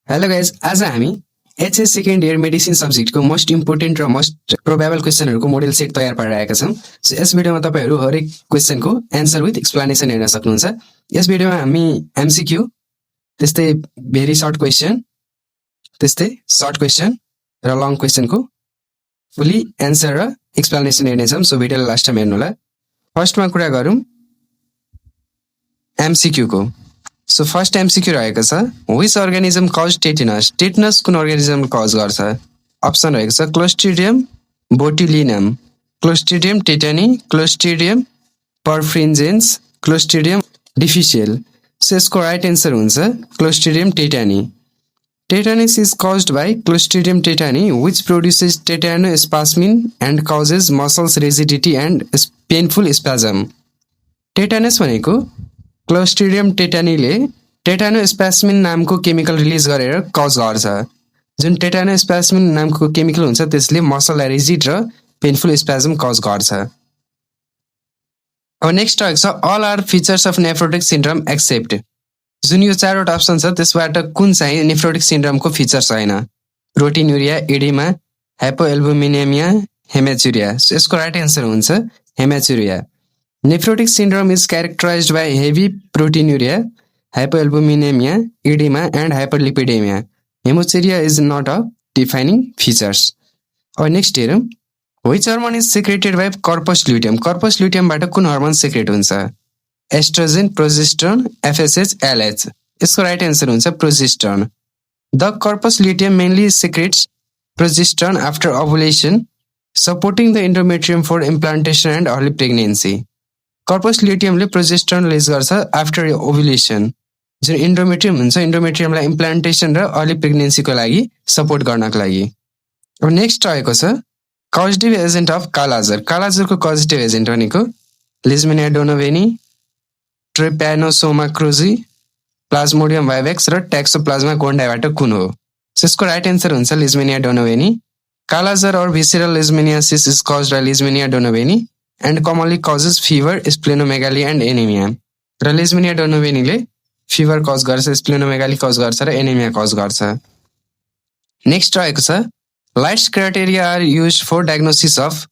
Hello guys, आज हामी HS second year medicine सब्जेक्टको मोस्ट इम्पोर्टेन्ट र मोस्ट प्रोबेबल क्वेसनहरूको मोडेल सेट तयार पारिरहेका छौँ। सो यस भिडियोमा तपाईँहरू हरेक क्वेसनको एन्सर विथ एक्सप्लेनेसन हेर्न सक्नुहुन्छ। यस भिडियोमा हामी एमसीक्यू, त्यस्तै भेरी सर्ट क्वेसन, त्यस्तै सर्ट क्वेसन र लङ क्वेसनको फुल्ली एन्सर र एक्सप्लेनेसन हेर्नेछौँ। सो भिडियोलाई लास्ट टाइम हेर्नु होला। फर्स्टमा कुरा गरौँ एमसीक्यूको। सो फर्स्ट एमसीक्यू रहेको छ, which organism cause tetanus? Tetanus कुन अर्गानिजम कज गर्छ? अप्सन रहेको छ clostridium botulinum, clostridium tetani, clostridium perfringens, clostridium difficile. So यसको राइट एन्सर हुन्छ clostridium tetani. Tetanus is caused by Clostridium tetani, which produces tetanospasmin and causes muscles rigidity and painful spasm. Tetanus भनेको Clostridium tetaniले टेटानोस्पास्मिन नामको chemical release गरेर cause गर्छ। जुन टेटानोस्पास्मिन नामको chemical हुन्छ त्यसले मसललाई रिजिड र पेनफुल स्पाजम कज गर्छ। अब नेक्स्ट रहेको छ all are features of nephrotic syndrome except. जुन यो चारवटा अप्सन छ त्यसबाट कुन चाहिँ नेफ्रोटिक सिन्ड्रोमको फिचर छैन? Proteinuria, oedema, hypoalbuminaemia, haematuria. So यसको राइट एन्सर हुन्छ haematuria. Nephrotic syndrome is characterized by heavy proteinuria, hypoalbuminemia, edema, and hyperlipidemia. Hematuria is not a defining features. Or next हेरौँ, which hormone is secreted by corpus luteum? Corpus luteum बाट कुन hormone secrete हुन्छ? Estrogen, progesterone, FSH, LH. यसको right answer हुन्छ progesterone. The corpus luteum mainly secretes progesterone after ovulation, supporting the endometrium for implantation and early pregnancy. Corpus ल्युटियमले progesterone release गर्छ after ovulation. जुन endometrium हुन्छ इन्डोमेट्रियमलाई implantation र early प्रेग्नेन्सीको लागि support गर्नको लागि। अब नेक्स्ट रहेको छ कजेटिभ एजेन्ट अफ कालाजार। कालाजारको कजेटिभ एजेन्ट भनेको लिजमेनिया डोनोभेनी, ट्रिप्यानोसोमा क्रुजी, प्लाज्मोडियम भाइभेक्स र टैक्सोप्लाज्मा गोन्डाईबाट कुन हो? यसको राइट एन्सर हुन्छ लिजमेनिया डोनोभेनी। कालाजार और visceral leishmaniasis is caused by Leishmania donovani and commonly causes fever, splenomegaly and anemia. र Leishmania donovani ले fever cause गर्छ, splenomegaly cause गर्छ र anemia cause गर्छ। नेक्स्ट रहेको छ Light's criteria are used for diagnosis of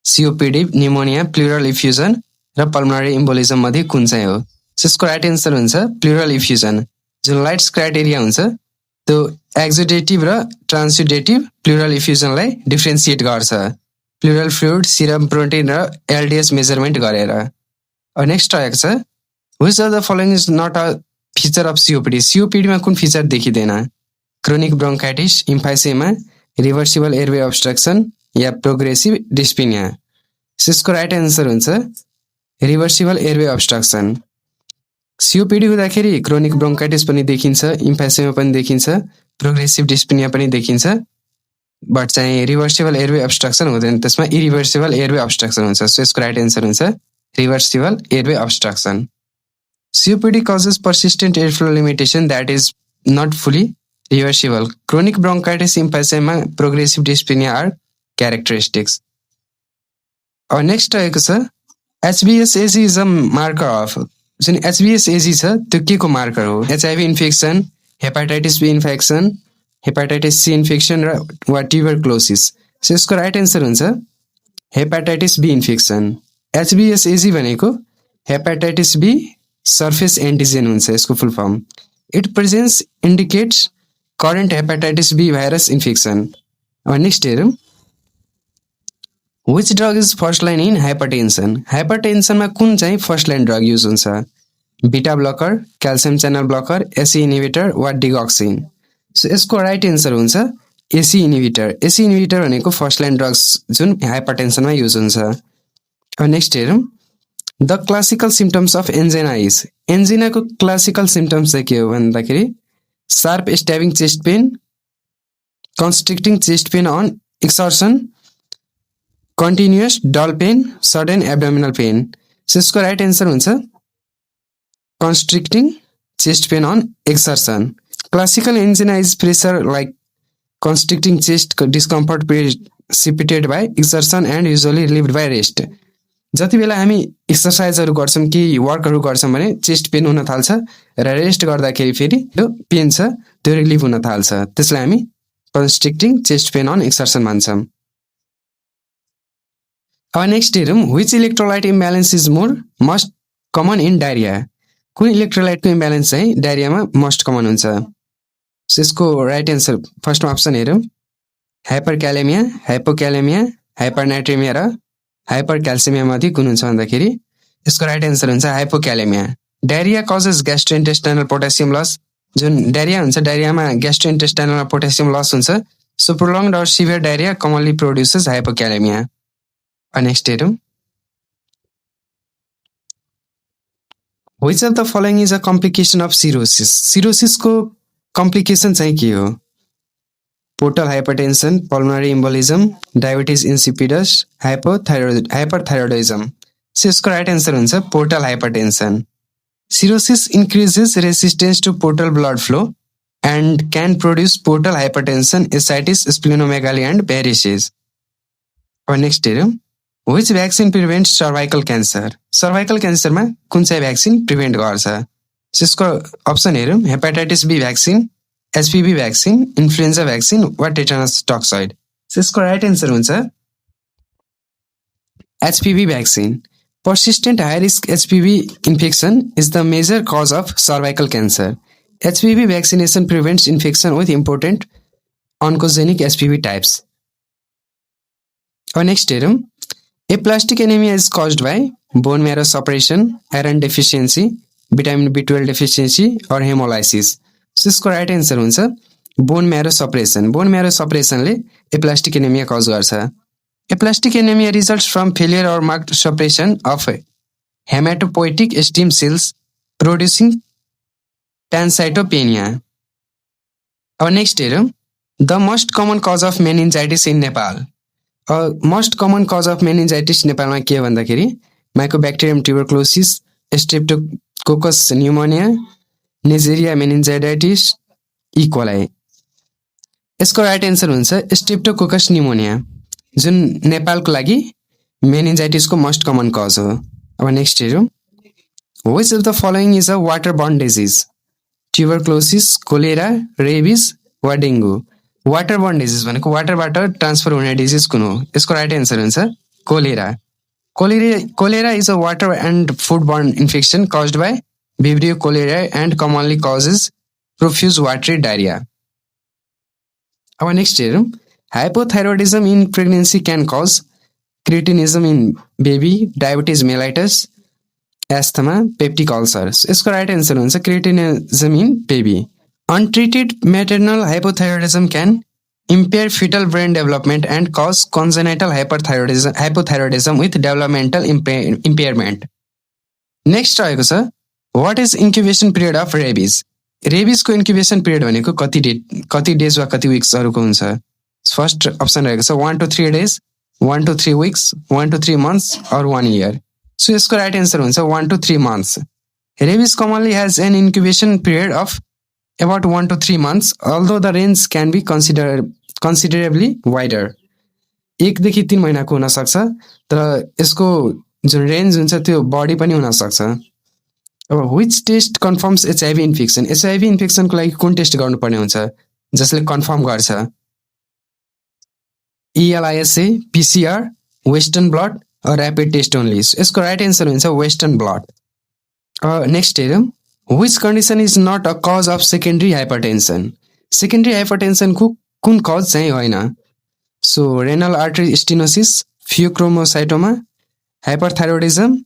COPD, pneumonia, pleural effusion र pulmonary embolism मध्ये कुन चाहिँ हो? यसको राइट एन्सर हुन्छ pleural effusion। जुन लाइट्स क्राइटेरिया हुन्छ त्यो एक्जुडेटिभ र ट्रान्सुडेटिभ प्लुरल इफ्युजनलाई डिफ्रेन्सिएट गर्छ, प्लुरल फ्लुइड, सिरम प्रोटिन र एलडिएस मेजरमेन्ट गरेर। नेक्स्ट रहेको छ which of the following is not a feature of COPD? सिओपिडीमा कुन फिचर देखिँदैन? Chronic bronchitis, emphysema, reversible airway obstruction या प्रोग्रेसिभ डिस्पिनिया। यसको राइट एन्सर हुन्छ रिभर्सिबल एयरवे अब्स्ट्रक्सन। सिओपिडी हुँदाखेरि क्रोनिक ब्रोन्काइटिस पनि देखिन्छ, इम्फाइसेमा पनि देखिन्छ, प्रोग्रेसिभ डिस्पिनिया पनि देखिन्छ, बट चाहिँ रिभर्सिबल एयरवे अब्स्ट्रक्सन हुँदैन, त्यसमा इरिभर्सिबल एयरवे अब्स्ट्रक्सन हुन्छ। सो यसको राइट एन्सर हुन्छ reversible airway obstruction. COPD causes persistent airflow limitation that is not fully reversible. Chronic bronchitis, emphysema, progressive dyspnoea are characteristics. अब next रहेको छ एचबिएसएजी इज अ मार्कर अफ। जुन एचबिएसएजी छ त्यो के को मार्कर हो? HIV infection, hepatitis B infection, hepatitis C infection र वा ट्युबरक्लोसिस। सो यसको राइट एन्सर हुन्छ हेपाटाइटिस बी इन्फेक्सन। एचबिएसएजी भनेको हेपाटाइटिस बी सर्फेस एन्टिजेन हुन्छ यसको full form. It presence indicates current hepatitis B virus infection. अब नेक्स्ट हेरौँ Which drug is first line in hypertension? हाइपरटेन्सनमा कुन चाहिँ फर्स्ट लाइन ड्रग युज हुन्छ? Beta blocker, calcium channel blocker, ACE inhibitor वा digoxin. So यसको right answer हुन्छ ACE inhibitor. ACE inhibitor भनेको फर्स्ट लाइन ड्रग्स जुन हाइपरटेन्सनमा युज हुन्छ। अब नेक्स्ट हेरौँ the classical symptoms of angina is. एन्जिनाको classical symptoms चाहिँ के हो भन्दाखेरि sharp stabbing chest pain, constricting chest pain on exertion, continuous dull pain, sudden abdominal pain. So यसको राइट एन्सर हुन्छ constricting chest pain on exertion. Classical angina is pressure like constricting chest discomfort precipitated by exertion and usually relieved by rest. जति बेला हामी एक्सर्साइजहरू गर्छौँ कि वर्कहरू गर्छौँ भने चेस्ट पेन हुन थाल्छ र रेस्ट गर्दाखेरि फेरि त्यो पेन छ त्यो रिलिभ हुन थाल्छ, त्यसलाई हामी constricting chest pain on exertion भन्छौँ। अब नेक्स्ट हेरौँ, which electrolyte imbalance is most common in diarrhoea. कुन इलेक्ट्रोलाइटको इम्ब्यालेन्स चाहिँ डायरियामा मस्ट कमन हुन्छ? सो यसको राइट एन्सर फर्स्टमा अप्सन हेरौँ, हाइपरक्यालेमिया, हाइपोक्यालेमिया, हाइपरनाइट्रेमिया र हाइपरक्याल्सिमिया मध्ये कुन हुन्छ भन्दाखेरि यसको राइट एन्सर हुन्छ hypokalaemia. Diarrhoea causes gastrointestinal potassium loss. जुन डायरिया हुन्छ, डायरियामा ग्यास्ट्रोइन्टेस्टाइनलमा पोटासियम लस हुन्छ। So prolonged or severe diarrhoea commonly produces hypokalaemia. Next हेरौँ, which of the following is a complication of cirrhosis. सिरोसिसको कम्प्लिकेसन चाहिँ के हो? Portal hypertension, pulmonary embolism, diabetes insipidus, hyperthyroidism. So यसको राइट एन्सर हुन्छ portal hypertension. Cirrhosis increases resistance to portal blood flow and can produce portal hypertension, ascites, splenomegaly and varices. Our next heरौँ, which vaccine prevents cervical cancer? Cervical cancer मा कुन चाहिँ vaccine prevent गर्छ? यसको option हेरौँ, hepatitis B vaccine, HPV vaccine, influenza vaccine वा tetanus toxoid. यसको right answer हुन्छ HPV vaccine. Persistent high-risk HPV infection is the major cause of cervical cancer. HPV vaccination prevents infection with important oncogenic HPV types. Our next heरौँ, aplastic anemia is caused by bone marrow suppression, iron deficiency, vitamin B12 deficiency or hemolysis. So यसको right answer हुन्छ bone marrow suppression. Bone marrow suppression ले aplastic anemia cause गर्छ। Aplastic anemia results from failure or marked suppression of hematopoietic stem cells producing pancytopenia. Our next heरौँ, the most common cause of meningitis in Nepal. Most common cause of meningitis नेपालमा के भन्दाखेरि Mycobacterium tuberculosis, Streptococcus pneumonia, Neisseria meningitis, E. coli. यसको right answer हुन्छ Streptococcus pneumonia, जुन नेपालको लागि मेनिन्जाइटिसको most common cause हो। अब नेक्स्ट हेरौँ, which of the following is a water borne disease. Tuberculosis, cholera, rabies वा डेङ्गु। वाटर बर्न डिजिज भनेको वाटरबाट ट्रान्सफर हुने डिजिज कुन हो? यसको राइट एन्सर हुन्छ cholera. Cholera is a water and food borne infection caused by Vibrio cholerae and commonly causes profuse watery diarrhea. अब next हेरौँ, hypothyroidism in pregnancy can cause cretinism in baby, diabetes mellitus, asthma, peptic ulcer. यसको right answer हुन्छ cretinism in baby. Untreated maternal hypothyroidism can impair fetal brain development and cause congenital hypothyroidism with developmental impairment. Next रहेको छ, what is incubation period of rabies? रेबिसको इन्क्युबेसन period भनेको कति days वा कति विक्सहरूको हुन्छ? फर्स्ट अप्सन रहेको छ 1 to 3 days, 1 to 3 weeks, 1 to 3 months or 1 year. So यसको राइट एन्सर हुन्छ 1 to 3 months. Rabies commonly has an incubation period of about 1 to 3 months, although the range can be considerably wider. 1 देखि 3 महिनाको हुन सक्छ, तर यसको जुन रेन्ज हुन्छ त्यो बढी पनि हुन सक्छ। अब which test confirms HIV infection? HIV इन्फेक्सनको लागि कुन टेस्ट गर्नुपर्ने हुन्छ जसले कन्फर्म गर्छ? ELISA, PCR, Western blot or rapid test only. यसको राइट एन्सर हुन्छ Western blot. नेक्स्ट हेरौँ, which condition is not a cause of secondary hypertension? Secondary हाइपरटेन्सनको कुन कज चाहिँ होइन? So renal artery stenosis, pheochromocytoma, hyperthyroidism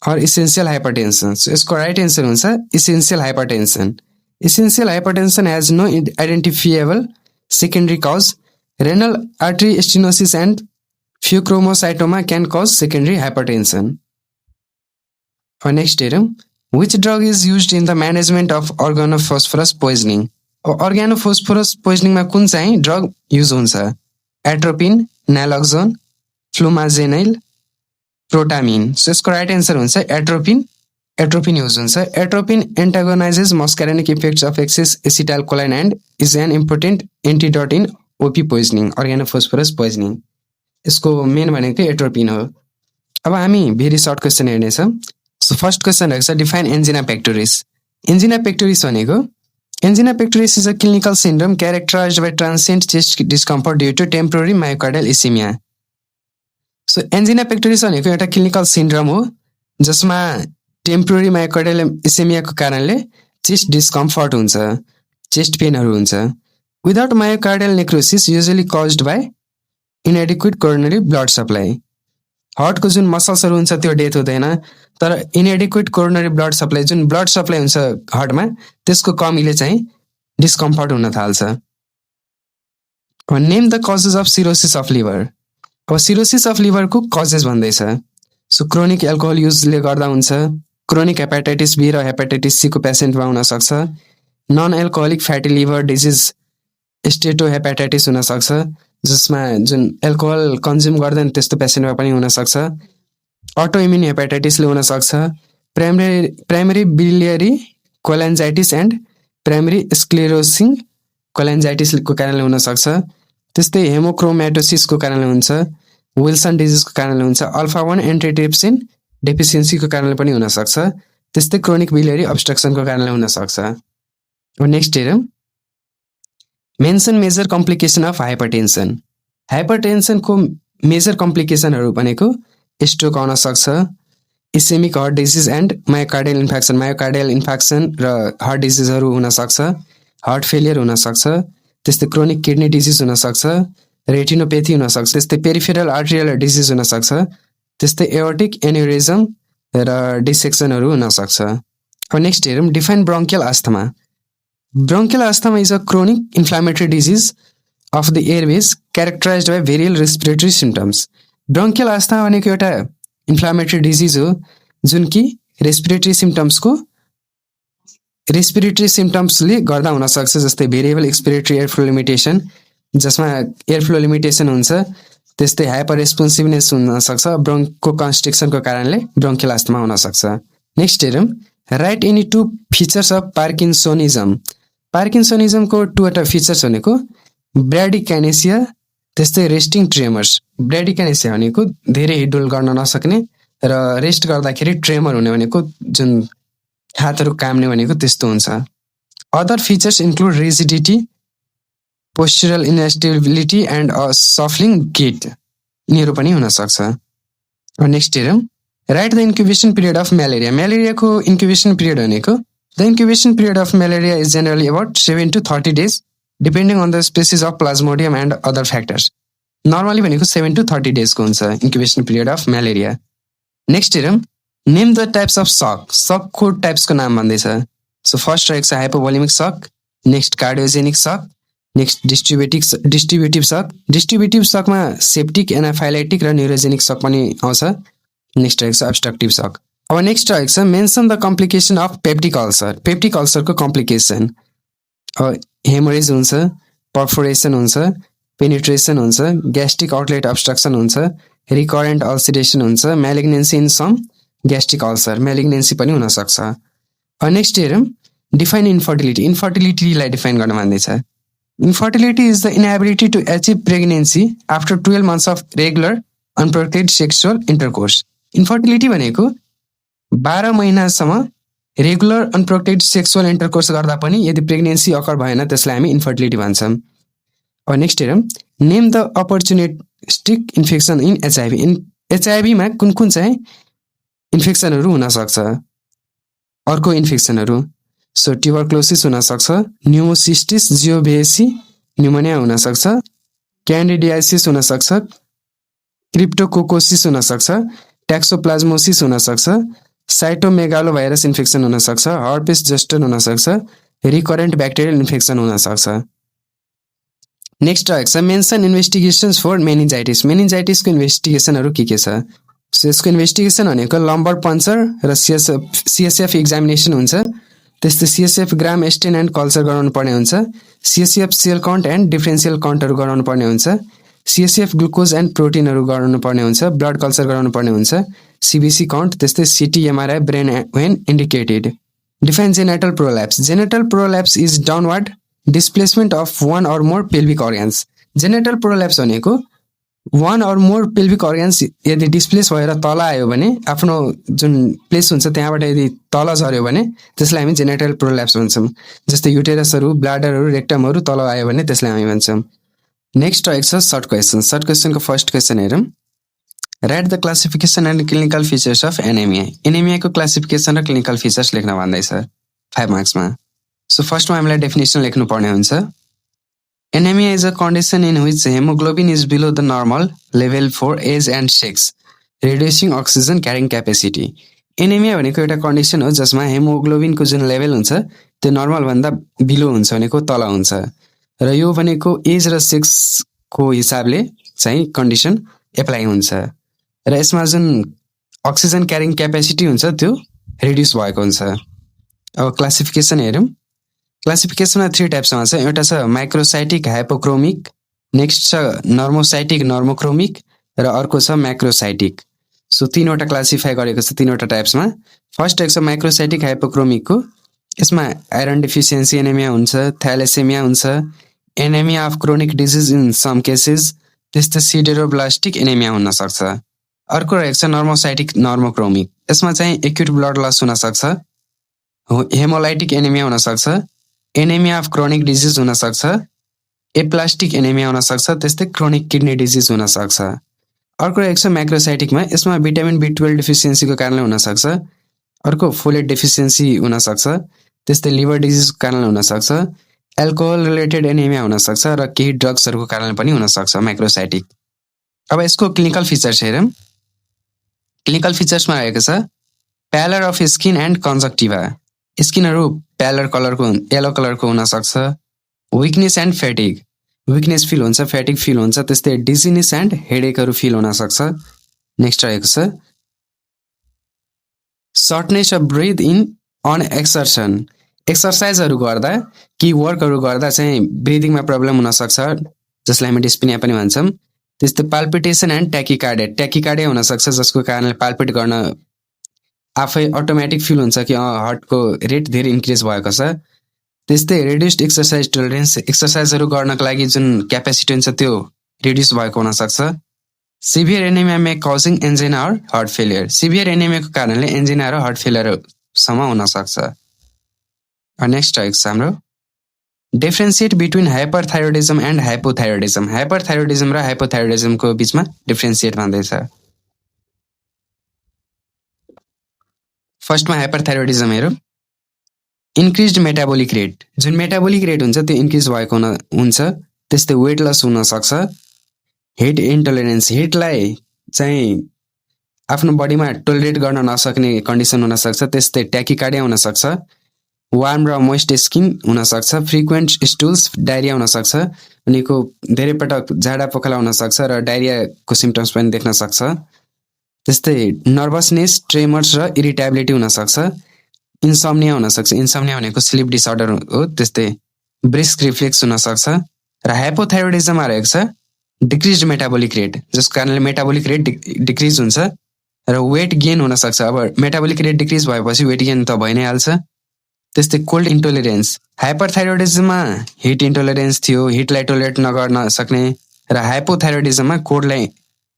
or essential hypertension. So यसको right answer हुन्छ essential hypertension. Essential hypertension has no identifiable secondary cause. Renal artery stenosis and pheochromocytoma can cause secondary hypertension. Next heरौँ, which drug is used in the management of organophosphorus poisoning? Organophosphorus poisoning मा कुन चाहिँ drug use हुन्छ? Atropine, naloxone, flumazenil, protamine. So यसको right answer हुन्छ atropine use हुन्छ. Atropine antagonises muscarinic effects of excess acetylcholine and is an important antidote in OP poisoning, organophosphorus poisoning. यसको main भनेको atropine हो. अब हामी भेरी सर्ट क्वेसन हेर्नेछौँ. So first question रहेको छ, define angina pectoris. Angina pectoris भनेको Angina pectoris is a clinical syndrome characterized by transient chest discomfort due to temporary myocardial ischemia. So angina pectoris भनेको एउटा clinical syndrome हो जसमा temporary myocardial इसेमियाको कारणले chest discomfort हुन्छ, chest पेनहरु हुन्छ. Without myocardial necrosis usually caused by inadequate coronary blood supply. हार्टको जुन मसल्सहरु हुन्छ त्यो डेथ हुँदैन, तर inadequate coronary blood supply जुन ब्लड सप्लाई हुन्छ हार्टमा त्यसको कमीले चाहिँ डिस्कम्फर्ट हुन थाल्छ. Name the causes of cirrhosis of liver. अब cirrhosis of liver को causes भन्दैछ. सो क्रोनिक एल्कोहल युजले गर्दा हुन्छ, क्रोनिक हेपाटाइटिस बी र हेपाटाइटिस सी को पेशेन्टमा हुन सक्छ, non alcoholic fatty liver disease steatohepatitis हुन सक्छ जसमा जुन एल्कोहल कन्ज्युम गर्दैन त्यस्तो पेशेन्टमा पनि हुन सक्छ, अटो इम्युन हेपाटाइटिसले हुन सक्छ, प्राइमरी बिलियरी कोलान्जाइटिस एन्ड प्राइमरी स्क्लेरोसिङ कोलान्जाइटिसको कारणले हुन सक्छ, त्यस्तै हेमोक्रोमेटोसिसको कारणले हुन्छ, विल्सन डिजिजको कारणले हुन्छ, अल्फा 1 एन्टिट्रिप्सिन डेफिसियन्सीको कारणले पनि हुन सक्छ, त्यस्तै क्रोनिक बिलियरी अब्स्ट्रक्सनको कारणले हुन सक्छ. नेक्स्ट हेरौँ, mention major complication of hypertension. हाइपरटेन्सनको मेजर कम्प्लिकेसनहरू भनेको स्ट्रोक आउन सक्छ, ischaemic heart disease and myocardial infection र हार्ट डिजिजहरू हुन सक्छ, हार्ट फेलियर हुन सक्छ, त्यस्तै क्रोनिक किडनी डिजिज हुन सक्छ, रेटिनोपेथी हुन सक्छ, त्यस्तै पेरिफेरल आर्टेरियल डिजिज हुन सक्छ, त्यस्तै एओर्टिक एन्युरिजम र डिसेक्सनहरू हुन सक्छ. नेक्स्ट हेरौँ, define bronchial asthma. Bronchial asthma is a chronic inflammatory disease of the airways characterized by various respiratory symptoms. Bronchial asthma भनेको एउटा इन्फ्लामेटरी डिजिज हो जुन कि रेस्पिरेटरी सिम्पटम्सले गर्दा हुन सक्छ, जस्तै भेरिएबल एक्सपिरेटरी एयरफ्लो लिमिटेसन जसमा एयरफ्लो लिमिटेसन हुन्छ, त्यस्तै हाइपर रेस्पोन्सिभनेस हुन सक्छ, ब्रोंको कन्स्ट्रिक्सनको कारणले ब्रोंकियल आस्थमा हुन सक्छ. नेक्स्ट हेरौँ, write any two features of parkinsonism. पार्किन्सोनिजमको दुईवटा फिचर्स भनेको ब्राडिकाइनेसिया त्यस्तै रेस्टिङ ट्रेमर्स. ब्राडिकाइनेसिया भनेको धेरै हिडोल गर्न नसक्ने र रेस्ट गर्दाखेरि ट्रेमर हुने भनेको जुन हातहरू काम्ने भनेको त्यस्तो हुन्छ. Other features include rigidity, postural instability and a shuffling gait, यिनीहरू पनि हुन सक्छ. नेक्स्ट हेरौँ, write the incubation period of malaria. म्यालेरियाको इन्क्युबेसन पिरियड भनेको The incubation period of malaria is generally about 7 to 30 days depending on the species of Plasmodium and other factors. Normally भनेको 7 to 30 days को हुन्छ incubation period of malaria. Next हेरौँ, name the types of shock. Shock को types को नाम भन्दैछ. So first रहेको छ hypovolemic shock, next cardiogenic shock, next distributive shock. Distributive shock मा septic, anaphylactic र neurogenic shock पनि आउँछ. Next रहेको छ obstructive shock. अब नेक्स्ट रहेको छ, mention the complication of peptic ulcer. Peptic अल्सरको कम्प्लिकेसन हेमोरेज हुन्छ, पर्फोरेसन हुन्छ, पेनिट्रेसन हुन्छ, ग्यास्ट्रिक आउटलेट अब्स्ट्रक्सन हुन्छ, रिकरेन्ट अल्सरेसन हुन्छ, malignancy in some gastric ulcer, malignancy पनि हुन सक्छ. नेक्स्ट हेरौँ, डिफाइन इन्फर्टिलिटी. इन्फर्टिलिटीलाई डिफाइन गर्न भन्दैछ. Infertility is the inability to achieve pregnancy after 12 months of regular unprotected sexual intercourse. Infertility भनेको 12 महिनासम्म रेगुलर अनप्रोटेक्टेड सेक्सुअल इन्टरकोर्स गर्दा पनि यदि प्रेग्नेन्सी अकर भएन त्यसलाई हामी इन्फर्टिलिटी भन्छौँ. अब नेक्स्ट हेरौँ, name the opportunistic infection in HIV. एचआइभीमा कुन कुन चाहिँ इन्फेक्सनहरू हुन सक्छ, अर्को इन्फेक्सनहरू. सो ट्युबरक्लोसिस हुन सक्छ, न्युमोसिस्टिस जियोभेसी न्युमोनिया हुन सक्छ, क्यान्डिडियासिस हुन सक्छ, क्रिप्टोकोकोसिस हुन सक्छ, ट्याक्सोप्लाज्मोसिस हुन सक्छ, साइटोमेगालो भाइरस इन्फेक्सन हुन सक्छ, हर्पिस जस्टर हुन सक्छ, रिकरेन्ट ब्याक्टेरियल इन्फेक्सन हुन सक्छ. नेक्स्ट रहेको छ, मेन्सन इन्भेस्टिगेसन्स फर मेनिन्जाइटिस. मेनिन्जाइटिसको इन्भेस्टिगेसनहरू के छ? सो यसको इन्भेस्टिगेसन भनेको लम्बर पन्चर र सिएसएफ एक्जामिनेसन हुन्छ, त्यस्तै सिएसएफ ग्राम स्टेन एन्ड कल्चर गराउनु पर्ने हुन्छ, सिएसएफ सेल काउन्ट एन्ड डिफरेन्सियल काउन्टहरू गराउनु पर्ने हुन्छ, सिएसएफ ग्लुकोज एन्ड प्रोटिनहरू गराउनु पर्ने हुन्छ, ब्लड कल्चर गराउनु पर्ने हुन्छ, सिबिसी काउन्ट, त्यस्तै CT MRI brain when indicated. Define genital prolapse. Genital prolapse is downward displacement of 1 or more pelvic organs. जेनेटल प्रोल्याप्स भनेको one or more pelvic organs यदि डिस्प्लेस भएर तल आयो भने आफ्नो जुन प्लेस हुन्छ त्यहाँबाट यदि तल झर्यो भने त्यसलाई हामी जेनिटल प्रोल्याप्स भन्छौँ। जस्तै युटेरसहरू, ब्लाडरहरू, रेक्टमहरू तल आयो भने त्यसलाई हामी भन्छौँ। नेक्स्ट रहेको छ सर्ट क्वेसन। सर्ट क्वेसनको फर्स्ट क्वेसन हेरौँ। Write the classification and clinical features of anaemia. एनेमियाको क्लासिफिकेसन र क्लिनिकल फिचर्स लेख्न भन्दैछ 5 मार्क्समा। सो फर्स्टमा हामीलाई डेफिनेसन लेख्नुपर्ने हुन्छ। Anemia is a condition in which hemoglobin is below the normal level for age and sex, reducing oxygen carrying capacity. Anemia भनेको एउटा कन्डिसन हो जसमा हेमोग्लोबिनको जुन लेभल हुन्छ त्यो नर्मल भन्दा बिलो हुन्छ भनेको तल हुन्छ र यो भनेको एज र सेक्सको हिसाबले चाहिँ कन्डिसन एप्लाई हुन्छ र यसमा जुन अक्सिजन क्यारिङ क्यापेसिटी हुन्छ त्यो रिड्युस भएको हुन्छ। अब क्लासिफिकेसन हेरौँ। क्लासिफिकेसनमा 3 टाइप्समा छ। एउटा छ माइक्रोसाइटिक हाइपोक्रोमिक, नेक्स्ट छ नर्मोसाइटिक नर्मोक्रोमिक र अर्को छ म्याक्रोसाइटिक। सो 3वटा क्लासिफाई गरेको छ 3वटा टाइप्समा। फर्स्ट एक छ माइक्रोसाइटिक हाइपोक्रोमिकको। यसमा आइरन डेफिसियन्सी एनेमिया हुन्छ, थ्यालेसेमिया हुन्छ, anaemia of chronic disease in some cases, त्यस्तै सिडेरोब्लास्टिक एनेमिया हुन सक्छ। अर्को रहेको छ नर्मोसाइटिक नर्मोक्रोमिक। यसमा चाहिँ एक्युट ब्लड लस हुन सक्छ, हेमोलाइटिक एनेमिया हुन सक्छ, एनेमिया अफ क्रोनिक डिजिज हुन सक्छ, एप्लास्टिक एनेमिया हुन सक्छ, त्यस्तै क्रोनिक किडनी डिजिज हुन सक्छ। अर्को रहेको छ म्याक्रोसाइटिकमा। यसमा भिटामिन B12 डेफिसियन्सीको कारणले हुन सक्छ, अर्को फोलेट डेफिसियन्सी हुन सक्छ, त्यस्तै लिभर डिजिजको कारणले हुन सक्छ, एल्कोहल रिलेटेड एनेमिया हुन सक्छ र केही ड्रग्सहरूको कारणले पनि हुन सक्छ म्याक्रोसाइटिक। अब यसको क्लिनिकल फिचर्स हेरौँ। क्लिनिकल फिचर्समा रहेको छ प्यालर अफ स्किन एन्ड कन्जक्टिभा। स्किनहरू प्यालर कलरको येलो कलरको हुन सक्छ, विकनेस एन्ड फेटिग, विकनेस फिल हुन्छ, फेटिग फिल हुन्छ, त्यस्तै डिजिनेस एन्ड हेडेकहरू फिल हुन सक्छ। नेक्स्ट रहेको छ सर्टनेस अफ ब्रिथ इन अन एक्सर्सन। एक्सर्साइजहरू गर्दा कि वर्कहरू गर्दा चाहिँ ब्रिदिङमा प्रब्लम हुन सक्छ जसलाई हामी डिस्पिनिया पनि भन्छौँ। त्यस्तै पाल्पिटेसन एन्ड ट्याकिकार्डिया, ट्याकिकार्डिया हुन सक्छ जसको कारणले पाल्पिट गर्न आफै अटोमेटिक फिल हुन्छ कि हार्टको रेट धेरै इन्क्रिज भएको छ। त्यस्तै रिड्युस्ड एक्सर्साइज टोलरेन्स, एक्सर्साइजहरू गर्नको लागि जुन क्यापेसिटी हुन्छ त्यो रिड्युस भएको हुन सक्छ। Severe anaemia may causing angina or heart failure, severe एनेमियाको कारणले एन्जिना र हार्ट फेलियरसम्म हुन सक्छ। नेक्स्ट रहेको छ हाम्रो डिफ्रेन्सिएट बिट्विन हाइपरथाइरोइडिजम एन्ड हाइपोथाइरोइडिजम। हाइपरथाइरोइडिजम र हाइपोथाइरोइडिजमको बिचमा डिफ्रेन्सिएट भन्दैछ। फर्स्टमा हाइपरथाइरोइडिजम हेरौँ। इन्क्रिज्ड मेटाबोलिक रेट, जुन मेटाबोलिक रेट हुन्छ त्यो इन्क्रिज भएको हुन्छ, त्यस्तै वेट लस हुन सक्छ, हिट इन्टोलेरेन्स, हिटलाई चाहिँ आफ्नो बडीमा टोलरेट गर्न नसक्ने कन्डिसन हुन सक्छ, त्यस्तै ट्याकिकार्डिया हुन सक्छ, वार्म र मोइस्ट स्किन हुन सक्छ, फ्रिक्वेन्ट स्टुल्स, डायरिया हुन सक्छ, उनीको धेरै पटक झाडा पोखला हुन सक्छ र डायरियाको सिम्पटम्स पनि देख्न सक्छ। त्यस्तै नर्भसनेस, ट्रेमर्स र इरिटेबिलिटी हुन सक्छ, इन्सोम्निया हुन सक्छ, इन्सोम्निया भनेको स्लिप डिसअर्डर हो, त्यस्तै ब्रिस्क रिफ्लेक्स हुन सक्छ। र हाइपोथाइरोइडिजममा रहेको छ डिक्रिज्ड मेटाबोलिक रेट, जसको कारणले मेटाबोलिक रेट डिक्रिज हुन्छ र वेट गेन हुन सक्छ। अब मेटाबोलिक रेट डिक्रिज भएपछि वेट गेन त भइ नै हाल्छ। त्यस्तै कोल्ड इन्टोलेरेन्स, हाइपरथाइरोइडिजममा हिट इन्टोलेरेन्स थियो, हिटलाई टोलरेट नगर्न सक्ने, र हाइपोथाइरोइडिजममा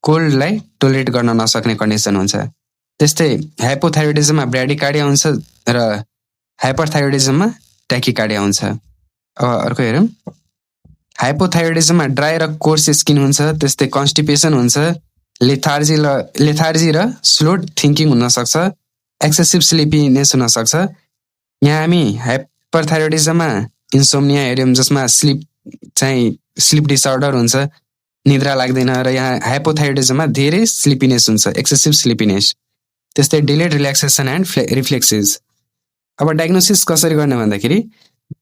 कोल्डलाई टोलरेट गर्न नसक्ने कन्डिसन हुन्छ। त्यस्तै हाइपोथाइरोइडिजममा ब्राडिकार्डिया हुन्छ र हाइपरथाइरोइडिजममा ट्याकिकार्डिया हुन्छ। अब अर्को हेरौँ। हाइपोथाइरोइडिजममा ड्राई र कोर्स स्किन हुन्छ, त्यस्तै कन्स्टिपेसन हुन्छ, लेथार्जी र स्लो थिङ्किङ हुन सक्छ, एक्सेसिभ स्लिपिनेस हुन सक्छ। यहाँ हामी हाइपरथाइरोइडिजममा इन्सोम्निया हेऱ्यौँ जसमा स्लिप डिसअर्डर हुन्छ, निद्रा लाग्दैन, र यहाँ हाइपोथाइरोइडिजममा धेरै स्लिपिनेस हुन्छ, एक्सेसिभ स्लिपिनेस, त्यस्तै डिलेड रिल्याक्सेसन एन्ड रिफ्लेक्सेस। अब डायग्नोसिस कसरी गर्ने भन्दाखेरि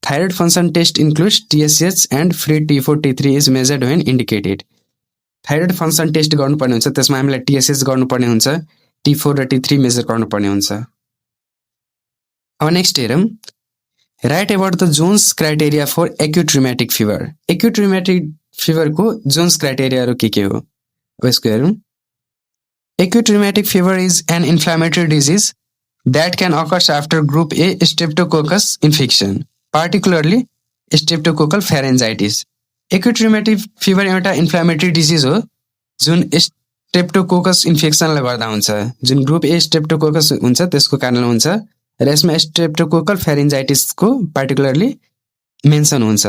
thyroid function test includes TSH and free T4 T3 is measured when indicated. Thyroid function test गर्नुपर्ने हुन्छ, त्यसमा हामीलाई TSH गर्नुपर्ने हुन्छ, T4 र T3 मेजर गर्नुपर्ने हुन्छ। अब नेक्स्ट हेरौँ। Write about the Jones criteria for acute rheumatic fever. Acute rheumatic फिभरको जोन्स क्राइटेरियाहरू के हो अब यसको हेरौँ। Acute rheumatic fever is an inflammatory disease that can occur after group A streptococcus infection, particularly streptococcal pharyngitis. Acute rheumatic fever एउटा inflammatory disease हो जुन स्ट्रेप्टोकोकस इन्फेक्सनले गर्दा हुन्छ, जुन ग्रुप ए स्ट्रेप्टोकोकस हुन्छ त्यसको कारणले हुन्छ र यसमा स्ट्रेप्टोकोकल फेरिन्जाइटिसको पार्टिकुलरली मेन्सन हुन्छ।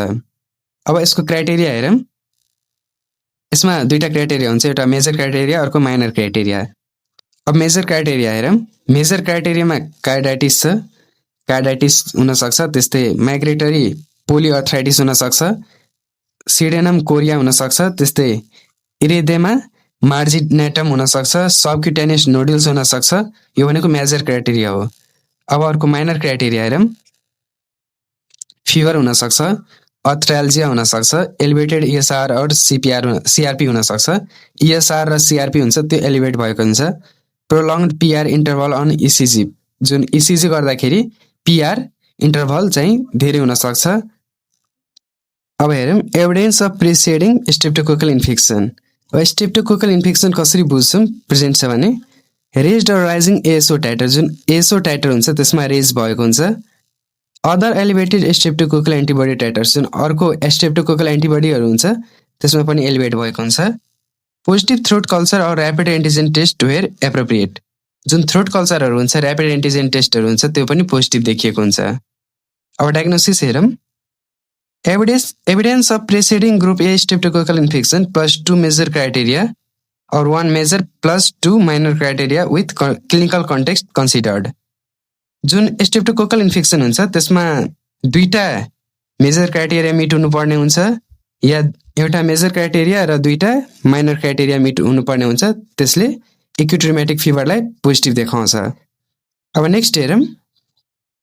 अब यसको क्राइटेरिया हेरौँ। यसमा दुईटा क्राइटेरिया हुन्छ, एउटा मेजर क्राइटेरिया अर्को माइनर क्राइटेरिया। अब मेजर क्राइटेरिया हेरौँ। मेजर क्राइटेरियामा कार्डाइटिस छ, कार्डाइटिस हुनसक्छ, त्यस्तै माइग्रेटरी पोलिआर्थराइटिस हुनसक्छ, सिडेनम कोरिया हुनसक्छ, त्यस्तै इरिदेमा मार्जिनेटम हुनसक्छ, सबक्युटेनियस नोडुल्स हुनसक्छ। यो भनेको मेजर क्राइटेरिया हो। अब अर्को माइनर क्राइटेरिया हेरौँ। फिभर हुनसक्छ, अर्थ्राल्जिया हुनसक्छ, एलिभेटेड इएसआर और सिआरपी हुनसक्छ। इएसआर र सिआरपी हुन्छ त्यो एलिभेट भएको हुन्छ। प्रोलङ्ड पिआर इन्टरभल अन इसिजी, जुन इसिजी गर्दाखेरि पिआर इन्टरभल चाहिँ धेरै हुनसक्छ। अब हेरौँ evidence of preceding streptococcal infection. अब स्ट्रेप्टोकोकल इन्फेक्सन कसरी बुझ्छौँ प्रेजेन्ट छ भने रेज्ड अर राइजिङ एएसओ टाइटर, जुन एएसओ टाइटर हुन्छ त्यसमा रेज भएको हुन्छ। Other elevated streptococcal antibody titres, जुन अर्को स्ट्रेप्टोकोकल एन्टिबडीहरू हुन्छ त्यसमा पनि एलिभेट भएको हुन्छ। पोजिटिभ थ्रोट कल्चर और rapid antigen test where appropriate, जुन थ्रोट कल्चरहरू हुन्छ ऱ्यापिड एन्टिजेन टेस्टहरू हुन्छ त्यो पनि पोजिटिभ देखिएको हुन्छ। अब डायग्नोसिस हेरौँ। Evidence of preceding group A streptococcal infection plus 2 major criteria और 1 major plus 2 minor criteria with clinical context considered. जुन स्ट्रेप्टोकोकल इन्फेक्सन हुन्छ त्यसमा दुईटा मेजर क्राइटेरिया मिट हुनुपर्ने हुन्छ या एउटा मेजर क्राइटेरिया र दुईटा माइनर क्राइटेरिया मिट हुनुपर्ने हुन्छ। त्यसले एक्युट रिमेटिक फिभरलाई पोजिटिभ देखाउँछ। अब नेक्स्ट हेरौँ।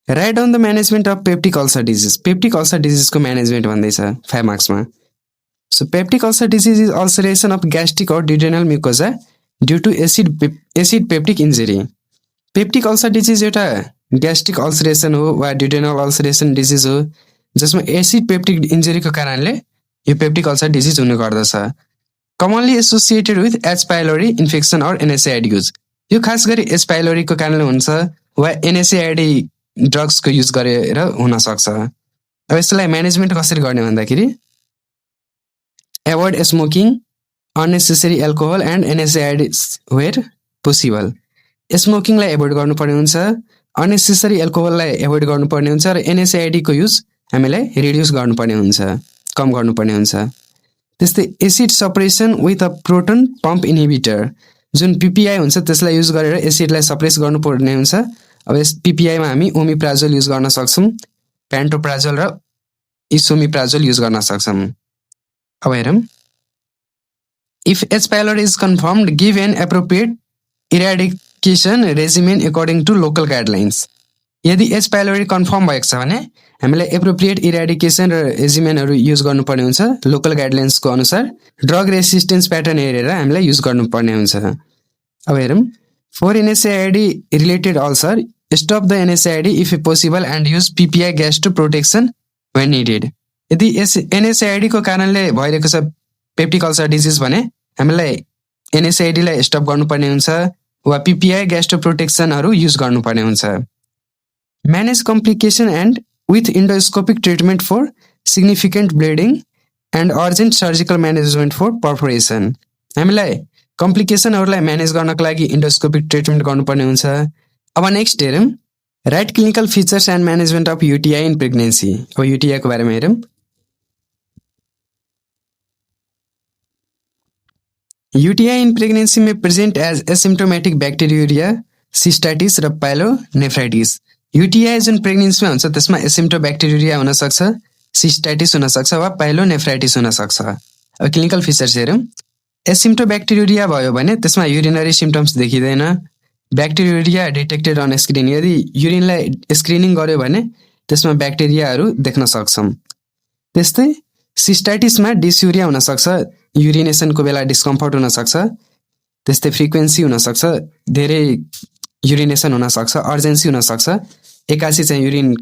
Write down the management of peptic ulcer disease. Peptic ulcer डिजिजको म्यानेजमेन्ट भन्दैछ 5 मार्क्समा। So peptic ulcer disease is ulceration of gastric or duodenal mucosa due to acid peptic injury. Peptic ulcer disease एउटा gastric ulceration हो वा ड्युडेनल अल्सरेसन disease हो जसमा acid peptic इन्जुरीको कारणले यो पेप्टिक अल्सर डिजिज हुने गर्दछ। Commonly associated with H pylori infection और एनएसएआइडी युज। यो खास गरी एच पाइलोरीको कारणले हुन्छ वा एनएसएआइडी ड्रग्सको युज गरेर हुनसक्छ। अब यसलाई म्यानेजमेन्ट कसरी गर्ने भन्दाखेरि avoid smoking, unnecessary alcohol and NSAID where possible. स्मोकिङलाई एभोइड गर्नुपर्ने हुन्छ, अननेसेसरी एल्कोहललाई एभोइड गर्नुपर्ने हुन्छ र एनएसएआइडीको युज हामीलाई रिड्युस गर्नुपर्ने हुन्छ, कम गर्नुपर्ने हुन्छ। त्यस्तै acid suppression with a proton pump inhibitor, जुन पिपिआई हुन्छ त्यसलाई युज गरेर एसिडलाई सप्रेस गर्नुपर्ने हुन्छ। अब यस पिपिआईमा हामी ओमिप्राजोल युज गर्न सक्छौँ, प्यान्टोप्राजोल र इसोमिप्राजोल युज गर्न सक्छौँ। अब हेरौँ। If H pylori is confirmed give an appropriate eradication regimen according to local guidelines. यदि एच पाइलोरी कन्फर्म भएको छ भने हामीलाई एप्रोप्रिएट इराडिकेसन र रेजिमेनहरू युज गर्नुपर्ने हुन्छ लोकल गाइडलाइन्सको अनुसार। ड्रग रेसिस्टेन्स प्याटर्न हेरेर हामीलाई युज गर्नुपर्ने हुन्छ। अब हेरौँ। For NSAID related ulcer stop the NSAID if possible and use PPI gastroprotection when needed. यदि एनएसएआइडीको कारणले भइरहेको छ पेप्टिक अल्सर डिजिज भने हामीलाई एनएसएआइडीलाई स्टप गर्नुपर्ने हुन्छ वा पिपिआई ग्यास्ट्रो प्रोटेक्सनहरू युज गर्नुपर्ने हुन्छ। Manage complication and with endoscopic treatment for significant bleeding and urgent surgical management for perforation. हामीलाई कम्प्लिकेसनहरूलाई म्यानेज गर्नको लागि इन्डोस्कोपिक ट्रिटमेन्ट गर्नुपर्ने हुन्छ। अब नेक्स्ट हेरौँ। Right clinical features and management of UTI in pregnancy. अब युटिआईको बारेमा हेरौँ। UTI in pregnancy may present as asymptomatic bacteriuria, cystitis र पाइलोनेफ्राइटिस। UTI जुन प्रेग्नेन्सीमा हुन्छ त्यसमा एसिम्प्टोब्याक्टेरिया हुन सक्छ, सिस्टाइटिस हुन सक्छ वा पाइलोनेफ्राइटिस हुन सक्छ। अब क्लिनिकल फिचर्स हेरौँ। एसिम्प्टोब्याक्टेरिया भयो भने त्यसमा युरिनरी सिम्पटम्स देखिँदैन। ब्याक्टेरिया डिटेक्टेड अन स्क्रिन, यदि युरिनलाई स्क्रिनिङ गर्यो भने त्यसमा ब्याक्टेरियाहरू देख्न सक्छौँ। त्यस्तै सिस्टाइटिसमा डिस्युरिया हुन सक्छ, युरिनेसनको बेला डिस्कम्फर्ट हुन सक्छ। त्यस्तै फ्रिक्वेन्सी हुन सक्छ, धेरै युरिनेसन हुन सक्छ, अर्जेन्सी हुन सक्छ, एकासी चाहिँ युरिन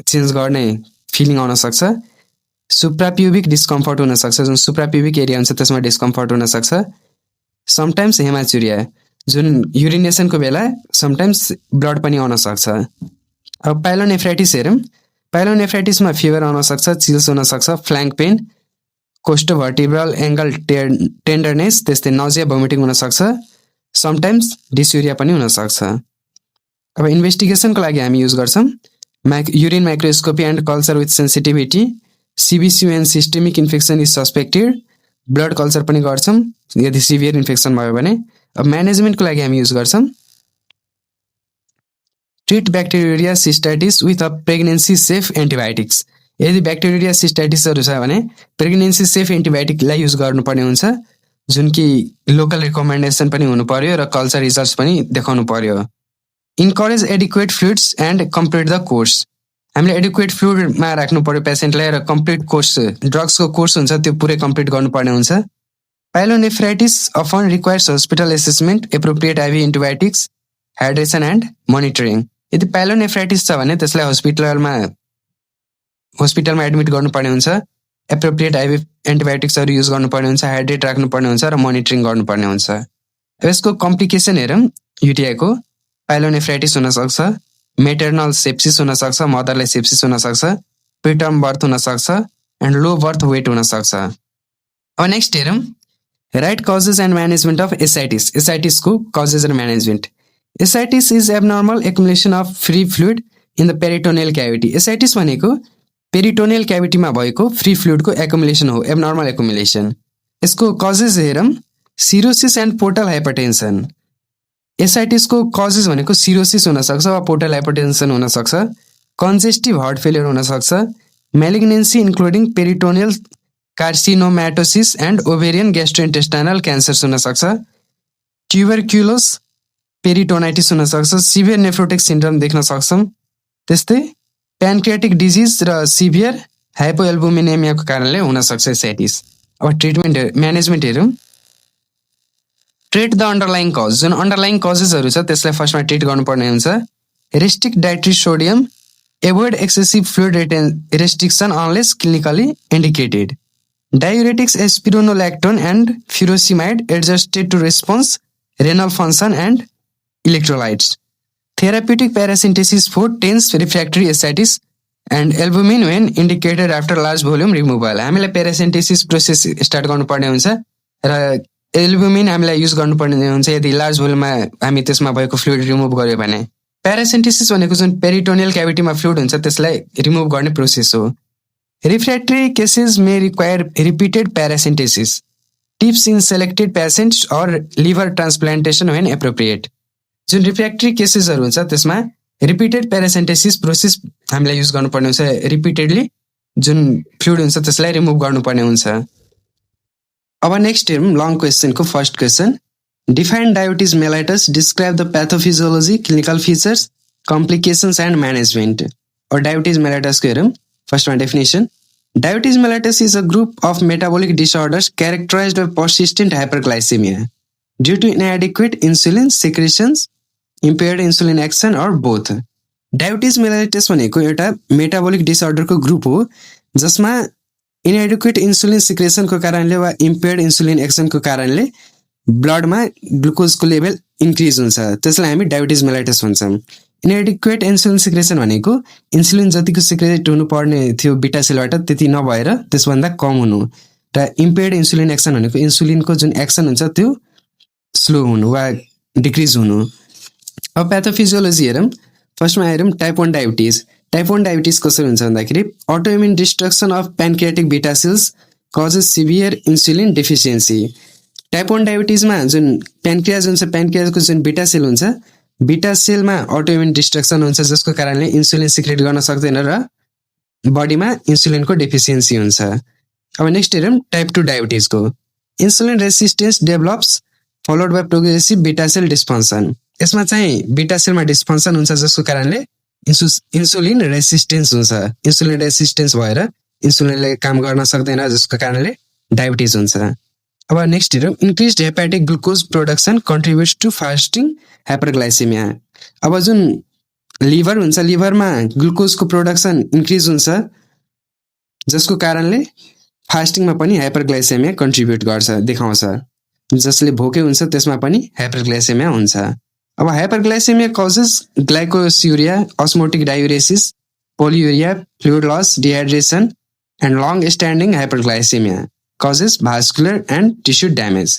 चेन्ज गर्ने फिलिङ आउन सक्छ। सुप्राप्युबिक डिस्कम्फर्ट हुन सक्छ, जुन सुप्राप्युबिक एरिया हुन्छ त्यसमा डिस्कम्फर्ट हुन सक्छ। समटाइम्स हेमाचुरिया, जुन युरिनेसनको बेला समटाइम्स ब्लड पनि आउन सक्छ। अब पाइलोनेफ्राइटिस हेरौँ। पाइलोनेफ्राइटिसमा फिभर आउन सक्छ, चिल्स हुन सक्छ, फ्ल्याङ्क पेन, कोस्टोभर्टिब्रल एङ्गल टेन्डरनेस, त्यस्तै नजिया भोमिटिङ हुनसक्छ, समटाइम्स डिस्युरिया पनि हुनसक्छ। अब इन्भेस्टिगेसनको लागि हामी युज गर्छौँ urine microscopy and culture with sensitivity, CBC and systemic infection is suspected, blood culture पनि गर्छौँ यदि सिभियर इन्फेक्सन भयो भने। अब म्यानेजमेन्टको लागि हामी युज गर्छौँ treat bacteria cystitis with a pregnancy safe antibiotics. यदि ब्याक्टेरिया सिस्टाइटिसहरू छ भने प्रेग्नेन्सी सेफ एन्टिबायोटिकलाई युज गर्नुपर्ने हुन्छ, जुन कि लोकल रिकमेन्डेसन पनि हुनु पर्यो र कल्चर रिजल्ट्स पनि देखाउनु पर्यो। Encourage adequate fluids and complete the course. हामीले एडिक्वेट फ्लुइडमा राख्नु पर्यो पेसेन्टलाई र कम्प्लिट कोर्स ड्रग्सको कोर्स हुन्छ त्यो पुरै कम्प्लिट गर्नुपर्ने हुन्छ। Pyelonephritis often requires hospital assessment, appropriate Ivy antibiotics, hydration and monitoring. यदि पाइलोनेफ्राइटिस छ भने त्यसलाई हस्पिटलमा एडमिट गर्नुपर्ने हुन्छ, एप्रोप्रिएट आइभी एन्टिबायोटिक्सहरू युज गर्नुपर्ने हुन्छ, हाइड्रेट राख्नुपर्ने हुन्छ र मोनिटरिङ गर्नुपर्ने हुन्छ। यसको कम्प्लिकेसन हेरौँ, युटिआईको पाइलोनेफ्राइटिस हुनसक्छ, मेटर्नल सेप्सिस हुनसक्छ, मदरलाई सेप्सिस हुनसक्छ, प्रिटर्म बर्थ हुनसक्छ एन्ड लो बर्थ वेट हुनसक्छ। अब नेक्स्ट हेरौँ write causes and management of ascites. एसाइटिसको causes and management. Ascites is abnormal accumulation of free fluid in the peritoneal cavity. Ascites भनेको peritoneal क्याभिटीमा भएको फ्री फ्लुइडको एक्युमुलेसन हो, एब्नर्मल एक्युमुलेसन। यसको कजेस हेरौँ सिरोसिस एन्ड पोर्टल हाइपरटेन्सन। एसाइटिसको causes भनेको सिरोसिस हुनसक्छ वा पोर्टल हाइपरटेन्सन हुनसक्छ, कन्जेस्टिभ हार्ट फेलियर हुनसक्छ, malignancy including peritoneal carcinomatosis and ovarian gastrointestinal cancers हुनसक्छ, ट्युबरक्युलोस पेरिटोनाइटिस हुनसक्छ, सिभियर नेफ्रोटिक सिन्ड्रोम देख्न सक्छौँ, त्यस्तै प्यानक्रियाटिक डिजिज र सिभियर हाइपोएल्बुमिनेमियाको कारणले हुनसक्छ एसाइटिस। अब ट्रिटमेन्ट म्यानेजमेन्ट हेरौँ ट्रिट द अन्डरलाइङ कज। जुन अन्डरलाइङ कजेसहरू छ त्यसलाई फर्स्टमा ट्रिट गर्नुपर्ने हुन्छ। Restrict dietary sodium, avoid excessive fluid restriction unless clinically indicated, diuretics spironolactone and furosemide adjusted to response renal function and electrolytes, therapeutic paracentesis for tense refractory ascites and albumin when indicated after large volume removal. हामीलाई paracentesis process start गर्नुपर्ने हुन्छ र albumin हामीलाई use गर्नुपर्ने हुन्छ यदि large भोल्युममा हामी त्यसमा भएको फ्लुइड रिमुभ गर्यो भने। प्यारासिन्थेसिस भनेको जुन पेरिटोनियल क्याभिटीमा फ्लुइड हुन्छ त्यसलाई रिमुभ गर्ने प्रोसेस हो। Refractory cases may require repeated paracentesis, TIPS in selected patients or liver transplantation when appropriate. जुन रिफ्र्याक्टरी केसेसहरू हुन्छ त्यसमा रिपिटेड प्यारासिन्थेसिस प्रोसेस हामीलाई युज गर्नुपर्ने हुन्छ, रिपिटेडली जुन फ्लुइड हुन्छ त्यसलाई रिमुभ गर्नुपर्ने हुन्छ। अब नेक्स्ट हेरौँ लङ क्वेसनको first question, define diabetes mellitus, describe the pathophysiology, clinical features, complications and management. और डायबिटिज मेलाइटसको हेरौँ फर्स्टमा definition. Diabetes mellitus is a group of metabolic disorders characterised by persistent hyperglycaemia due to inadequate insulin secretions, impaired insulin action or both. Diabetes mellitus भनेको एउटा metabolic डिसअर्डरको group हो जसमा इनएडिक्वेट insulin सिक्रेसनको कारणले वा इम्पेयर्ड इन्सुलिन एक्सनको कारणले ब्लडमा ग्लुकोजको लेभल इन्क्रिज हुन्छ, त्यसलाई हामी डायबिटिज मेलाइटस भन्छौँ। इनएडिक्वेट इन्सुलिन सिक्रेसन भनेको इन्सुलिन जतिको सिक्रेट हुनुपर्ने थियो बिटा सेलबाट त्यति नभएर त्यसभन्दा कम हुनु, र इम्पेयर्ड इन्सुलिन एक्सन भनेको इन्सुलिनको जुन एक्सन हुन्छ त्यो स्लो हुनु वा डिक्रिज हुनु। अब प्याथोफिजियोलोजी हेरौँ, फर्स्टमा हेरौँ टाइप 1 डायबिटिज। टाइप 1 डायबिटिज कसरी हुन्छ भन्दाखेरि autoimmune destruction of pancreatic beta cells causes severe insulin deficiency. Type 1 डायबिटिजमा जुन प्यानक्रियाज हुन्छ, प्यानक्रियाजको जुन बिटा सेल हुन्छ, बिटा सेलमा अटोइम्युन डिस्ट्रक्सन हुन्छ जसको कारणले इन्सुलिन सिक्रेट गर्न सक्दैन र बडीमा इन्सुलिनको डेफिसियन्सी हुन्छ। अब नेक्स्ट हेरौँ टाइप 2 डायबिटिजको। Insulin resistance develops followed by progressive beta cell dysfunction. यसमा चाहिँ बिटा सेलमा डिस्फङ्सन हुन्छ जसको कारणले इन्सुलिन रेसिस्टेन्स हुन्छ, इन्सुलिन रेसिस्टेन्स भएर इन्सुलिनले काम गर्न सक्दैन जसको कारणले डायबिटिज हुन्छ। अब नेक्स्ट हेरौँ increased hepatic glucose production contributes to fasting hyperglycaemia. अब जुन लिभर हुन्छ, लिभरमा ग्लुकोजको प्रोडक्सन इन्क्रिज हुन्छ जसको कारणले फास्टिङमा पनि हाइपरग्लाइसेमिया कन्ट्रिब्युट गर्छ, देखाउँछ। जसले भोकै हुन्छ त्यसमा पनि हाइपरग्लाइसेमिया हुन्छ। अब hyperglycaemia causes glycosuria, osmotic diuresis, polyuria, fluid loss, dehydration and long standing hyperglycaemia. causes vascular and tissue damage.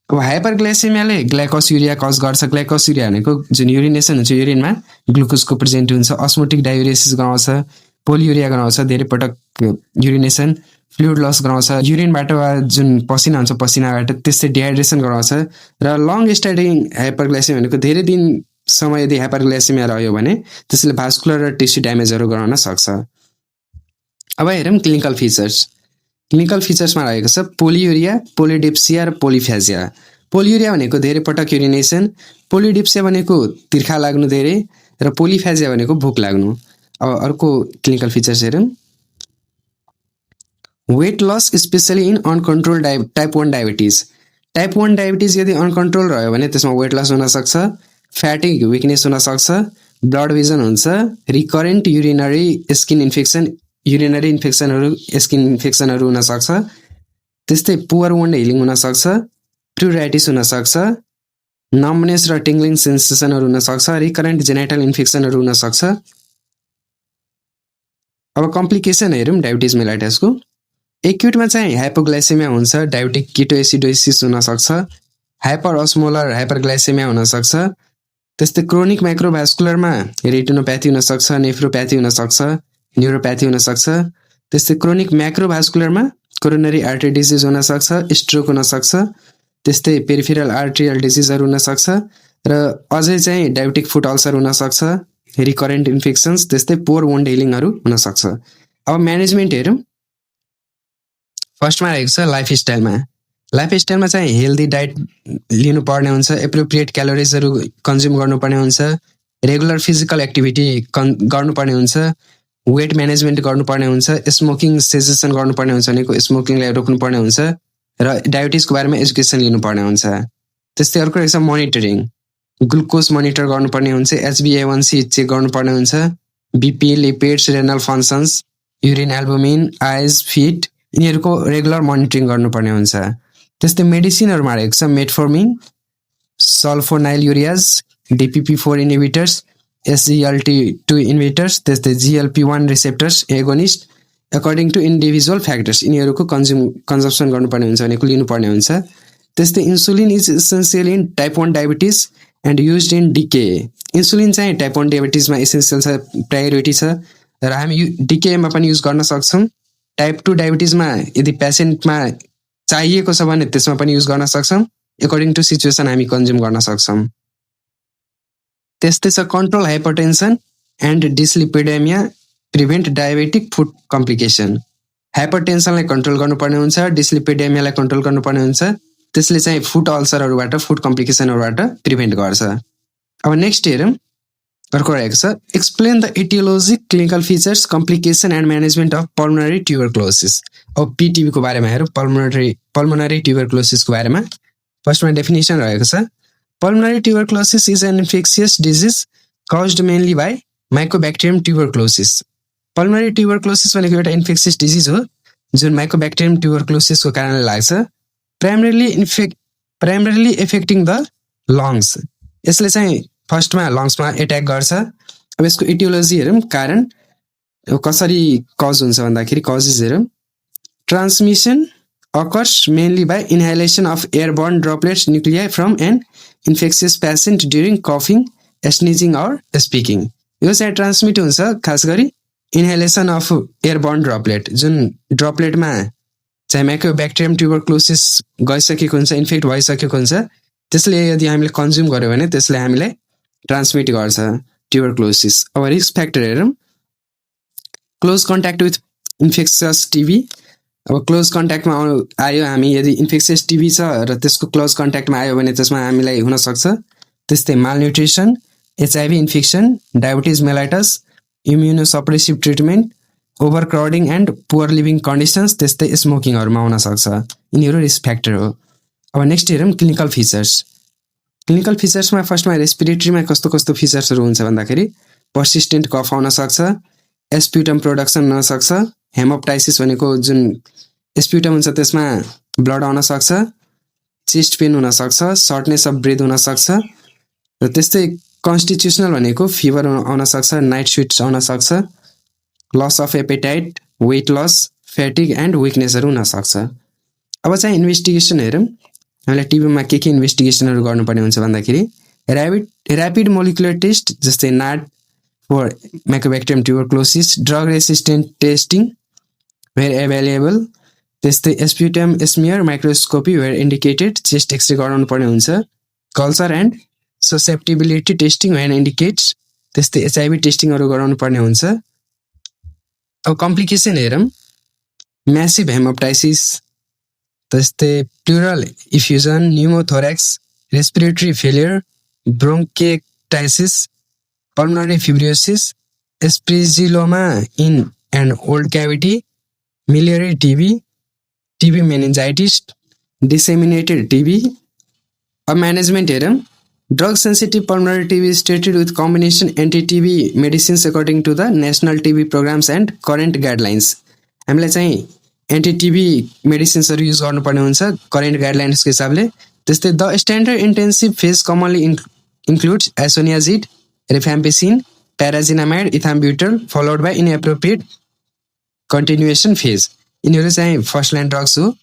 अब हाइपरग्लाइसेमियाले ग्लाइकोस्युरिया कज गर्छ। ग्लाइकोस्युरिया भनेको जुन युरिनेसन हुन्छ युरिनमा ग्लुकोजको प्रेजेन्ट हुन्छ, अस्मोटिक डायुरेसिस गराउँछ, पोलियुरिया गराउँछ, धेरै पटक युरिनेसन, फ्लुइड लस गराउँछ, युरिनबाट वा जुन पसिना हुन्छ पसिनाबाट, त्यस्तै डिहाइड्रेसन गराउँछ। र लङ स्ट्यान्डिङ हाइपरग्लाइसेमिया भनेको धेरै दिनसम्म यदि हाइपरग्लाइसेमिया रह्यो भने त्यसले भास्कुलर र टिस्यु ड्यामेजहरू गराउन सक्छ। अब हेरौँ क्लिनिकल फिचर्स। क्लिनिकल फिचर्समा रहेको छ पोलियुरिया, पोलिडिप्सिया र पोलिफ्याजिया। पोलियुरिया भनेको धेरै पटक युरिनेसन, पोलिडिप्सिया भनेको तिर्खा लाग्नु धेरै, र पोलिफ्याजिया भनेको भोक लाग्नु। अब अर्को क्लिनिकल फिचर्स हेरौँ। Weight loss specially in uncontrol type 1 diabetes. Type 1 diabetes यदि अनकन्ट्रोल रह्यो भने त्यसमा वेट लस हुनसक्छ, फ्याटिक विकनेस हुनसक्छ, ब्लड भिजन हुन्छ, रिकरेन्ट युरिनरी इन्फेक्सनहरू स्किन इन्फेक्सनहरू हुनसक्छ, त्यस्तै पुवर वुन्ड हिलिङ हुनसक्छ, प्रुराइटिस हुनसक्छ, नम्बनेस र टिङ्गलिङ सेन्सेसनहरू हुनसक्छ, रिकरेन्ट जेनाइटल इन्फेक्सनहरू हुनसक्छ। अब कम्प्लिकेसन हेरौँ डायबिटिज मेलाइटसको। एक्युटमा चाहिँ हाइपोग्लाइसेमिया हुन्छ, डायबिटिक किटोएसिडोसिस हुनसक्छ, हाइपर अस्मोलर हाइपरग्लाइसेमिया हुनसक्छ, त्यस्तै क्रोनिक माइक्रोभास्कुलरमा रेटिनोप्याथी हुनसक्छ, नेफ्रोप्याथी हुनसक्छ, न्युरोप्याथी हुनसक्छ, त्यस्तै क्रोनिक म्याक्रोभास्कुलरमा कोरोनरी आर्टरी डिजिज हुनसक्छ, स्ट्रोक हुनसक्छ, त्यस्तै पेरिफेरल आर्ट्रियल डिजिजहरू हुनसक्छ, र अझै चाहिँ डायबिटिक फुट अल्सर हुनसक्छ, रिकरेन्ट इन्फेक्सन्स, त्यस्तै पोर वुन्ड हिलिङहरू हुनसक्छ। अब म्यानेजमेन्ट हेरौँ। फर्स्टमा रहेको छ लाइफस्टाइलमा। लाइफस्टाइलमा चाहिँ हेल्दी डाइट लिनुपर्ने हुन्छ, एप्रोप्रिएट क्यालोरिजहरू कन्ज्युम गर्नुपर्ने हुन्छ, रेगुलर फिजिकल एक्टिभिटी गर्नुपर्ने हुन्छ, वेट म्यानेजमेन्ट गर्नुपर्ने हुन्छ, स्मोकिङ सेसेसन गर्नुपर्ने हुन्छ भनेको स्मोकिङलाई रोक्नुपर्ने हुन्छ, र डायबिटिजको बारेमा एजुकेसन लिनुपर्ने हुन्छ। त्यस्तै अर्को रहेछ मोनिटरिङ। ग्लुकोज मोनिटर गर्नुपर्ने हुन्छ, HbA1c चेक गर्नुपर्ने हुन्छ, BP, lipids, renal functions, urine albumin, आइज, फिट, यिनीहरूको रेगुलर मोनिटरिङ गर्नुपर्ने हुन्छ। त्यस्तै मेडिसिनहरूमा रहेको छ metformin, सल्फोनाइलयुरियाज, DPP4 inhibitors, SGLT2 inhibitors, त्यस्तै GLP1 receptors agonist according to individual factors, यिनीहरूको कन्जम्सन गर्नुपर्ने हुन्छ भनेको लिनुपर्ने हुन्छ। त्यस्तै insulin is essential in type 1 diabetes and used in DKA. Insulin चाहिँ टाइप 1 डायबिटिजमा इसेन्सियल छ, प्रायोरिटी छ, र हामी डिकेमा पनि युज गर्न सक्छौँ। टाइप 2 डायबिटिजमा यदि पेसेन्टमा चाहिएको छ भने त्यसमा पनि युज गर्न सक्छौँ, एकर्डिङ टु सिचुएसन हामी कन्ज्युम गर्न सक्छौँ। त्यस्तै छ control hypertension and dyslipidaemia, prevent diabetic foot complication. हाइपरटेन्सनलाई कन्ट्रोल गर्नुपर्ने हुन्छ, डिस्लिपिडेमियालाई कन्ट्रोल गर्नुपर्ने हुन्छ, त्यसले चाहिँ फुड अल्सरहरूबाट, फुड कम्प्लिकेसनहरूबाट प्रिभेन्ट गर्छ। अब नेक्स्ट हेरौँ। अर्को रहेको छ explain the aetiology, clinical features, complication and management of pulmonary tuberculosis. अब PTB को बारेमा हेरौँ, पल्मोनरी ट्युबरक्लोसिसको बारेमा। फर्स्टमा डेफिनेसन रहेको छ pulmonary tuberculosis is an infectious disease caused mainly by Mycobacterium tuberculosis। Pulmonary tuberculosis भनेको एउटा इन्फेक्सियस डिजिज हो जुन माइकोब्याक्टेरियम ट्युबरक्लोसिसको कारणले लाग्छ, प्राइमरीली एफेक्टिङ द लङ्स। यसले चाहिँ फर्स्टमा लङ्समा एट्याक गर्छ। अब यसको इटियोलोजी हेरौँ, कारण कसरी कज हुन्छ भन्दाखेरि कजेस हेरौँ। Transmission occurs mainly by inhalation of airborne droplets nuclei from an infectious patient during coughing, sneezing or speaking। यो चाहिँ ट्रान्समिट हुन्छ खास गरी इन्हेलेसन अफ एयरबोर्न ड्रपलेट, जुन ड्रपलेटमा चाहिँ माइकोब्याक्टेरियम ट्युबरक्लोसिस गइसकेको हुन्छ, इन्फेक्ट भइसकेको हुन्छ, त्यसले यदि हामीले कन्ज्युम गर्यो भने त्यसले हामीलाई ट्रान्समिट गर्छ ट्युबरक्लोसिस। अब रिस्क फ्याक्टर हेरौँ। Close contact with infectious TB. अब क्लोज कन्ट्याक्टमा आयो हामी, यदि इन्फेक्सियस टिबी छ र त्यसको क्लोज कन्ट्याक्टमा आयो भने त्यसमा हामीलाई हुनसक्छ। त्यस्तै malnutrition, HIV infection, diabetes mellitus, immunosuppressive treatment, overcrowding and poor living conditions, त्यस्तै स्मोकिङहरूमा हुनसक्छ। यिनीहरू रिस्क फ्याक्टर हो। अब नेक्स्ट हेरौँ क्लिनिकल फिचर्स। क्लिनिकल फिचर्समा फर्स्टमा रेस्पिरेटरीमा कस्तो कस्तो फिचर्सहरू हुन्छ भन्दाखेरि पर्सिस्टेन्ट कफ आउन सक्छ, एस्प्युटम प्रोडक्सन हुनसक्छ, हेमोप्टाइसिस भनेको जुन एस्प्युटम हुन्छ त्यसमा ब्लड आउन सक्छ, चेस्ट पेन हुनसक्छ, सर्टनेस अफ ब्रेथ हुनसक्छ, र त्यस्तै कन्स्टिट्युसनल भनेको फिभर आउन सक्छ, नाइट स्विट्स आउन सक्छ, loss of appetite, weight loss, fatigue and विकनेसहरू हुनसक्छ। अब चाहिँ इन्भेस्टिगेसन हेरौँ। हामीलाई टिबीमा के इन्भेस्टिगेसनहरू गर्नुपर्ने हुन्छ भन्दाखेरि ऱ्यापिड मोलिकुलर टेस्ट जस्तै NAAT for mycobacterium tuberculosis, drug resistant testing where available, त्यस्तै sputum smear microscopy where indicated, chest x-ray गराउनु पर्ने हुन्छ, culture and susceptibility testing where indicates, त्यस्तै एचआइभी टेस्टिङहरू गराउनु पर्ने हुन्छ। अब कम्प्लिकेसन हेरौँ। म्यासिभ हेमोप्टाइसिस, त्यस्तै pleural effusion, pneumothorax, respiratory failure, bronchiectasis, pulmonary fibrosis, aspergilloma in an old cavity, miliary TB, TB meningitis, disseminated TB. अब म्यानेजमेन्ट हेरौँ। Drug sensitive pulmonary TB is treated with combination anti-TB medicines according to the national TB programmes and current guidelines. हामीलाई चाहिँ anti-TB मेडिसिन्सहरू use गर्नुपर्ने हुन्छ current गाइडलाइन्सको हिसाबले। त्यस्तै the standard intensive phase commonly includes isoniazid, rifampicin, pyrazinamide, ethambutol followed by an appropriate continuation phase. यिनीहरू चाहिँ first line drugs हो।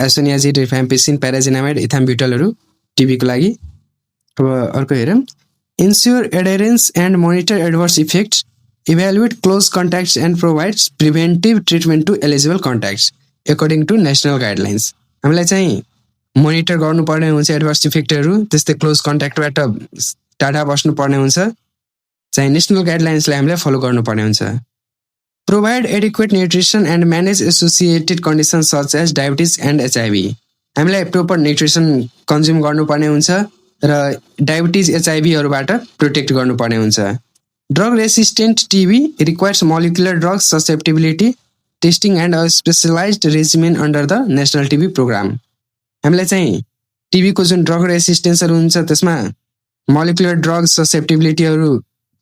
एसोनियाजिड, रिफाम्पिसिन, प्याराजिनामाइड, इथाम्ब्युटलहरू टिबीको लागि। अब अर्को हेरौँ। Ensure adherence and monitor adverse effects, evaluate close contacts and provides preventive treatment to eligible contacts according to national guidelines। हामीलाई चाहिँ monitor गर्नुपर्ने हुन्छ एडभर्स इफेक्टहरू, त्यस्तै क्लोज कन्ट्याक्टबाट टाढा बस्नुपर्ने हुन्छ, चाहिँ नेसनल गाइडलाइन्सलाई हामीले फलो गर्नुपर्ने हुन्छ। Provide adequate nutrition and manage associated condition such as diabetes and HIV. हामीलाई प्रोपर न्युट्रिसन कन्ज्युम गर्नुपर्ने हुन्छ र डायबिटिज एचआइभीहरूबाट प्रोटेक्ट गर्नुपर्ने हुन्छ। Drug resistant TB requires molecular drug susceptibility testing and a specialized regimen under the National TB program। हामीलाई चाहिँ टिबीको जुन drug रेसिस्टेन्सहरू हुन्छ त्यसमा मोलिकुलर ड्रग ससेप्टिबिलिटीहरू